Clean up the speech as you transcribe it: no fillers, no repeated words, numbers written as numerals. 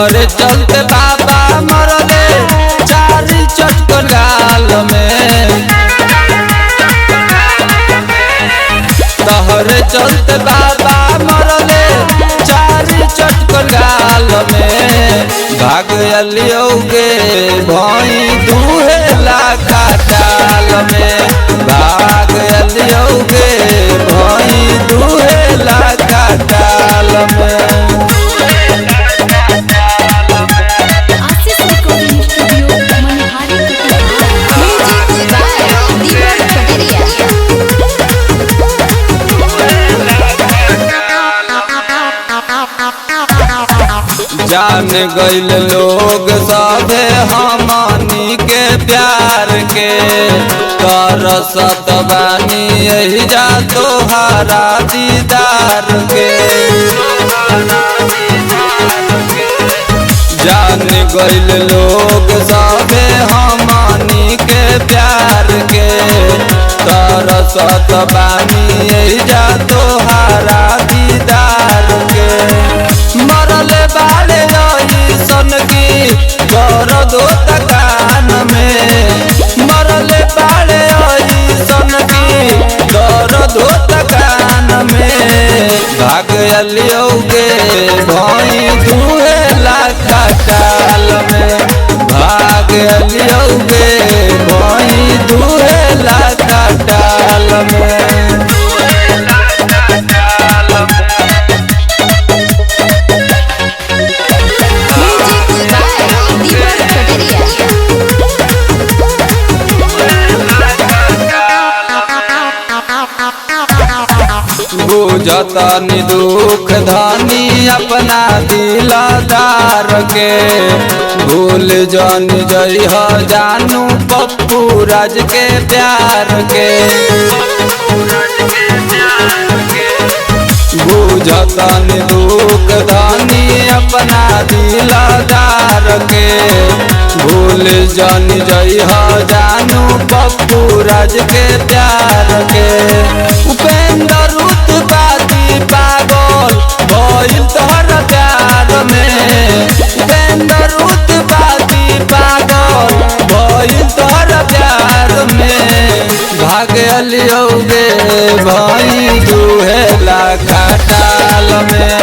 तोहरे चलते बाबा मरले चारी चटकन गाल में। तोहरे चलते बाबा मरले चारी चटकन गाल में। भाग अलियो गे भई दुहेला खटाल में। भाग अलियो गे भई दुहेला खटाल में। Ashish recording studio Manihari Katihar. Music by Deepak Pateriya. जान गइल लोग सभे हमनी के प्यार के। तरसत बानी एही जा तोहारा दीदार के। जान गइल लोग सभे हमनी के प्यार के। तरसत बानी एही जा तोहारा दीदार के। मरले बाड़े सन की दर्द होता कान में। मरले बाड़े सन की दर्द होता कान में। भाग अलियो गे भई दुहेला खटाल में। भाग अलियो गे भई दुहेला खटाल में। म्यूजिक बाय दीपक पटेरिया। बुझतनी दुख धनी अपना दिलदार के। भूल जन जइह जानू पप्पू राज के प्यार के। बुझतनी दुख धनी अपना दिलदार के। भूल जन जइह जानू पप्पू राज के प्यार के। उपेंद्र उत्पाती पागल भइल तोहर प्यार में। उपेंद्र उत्पाती पागल भइल तोहर प्यार में। भाग अलियो गे भई दुहेला खटाल में।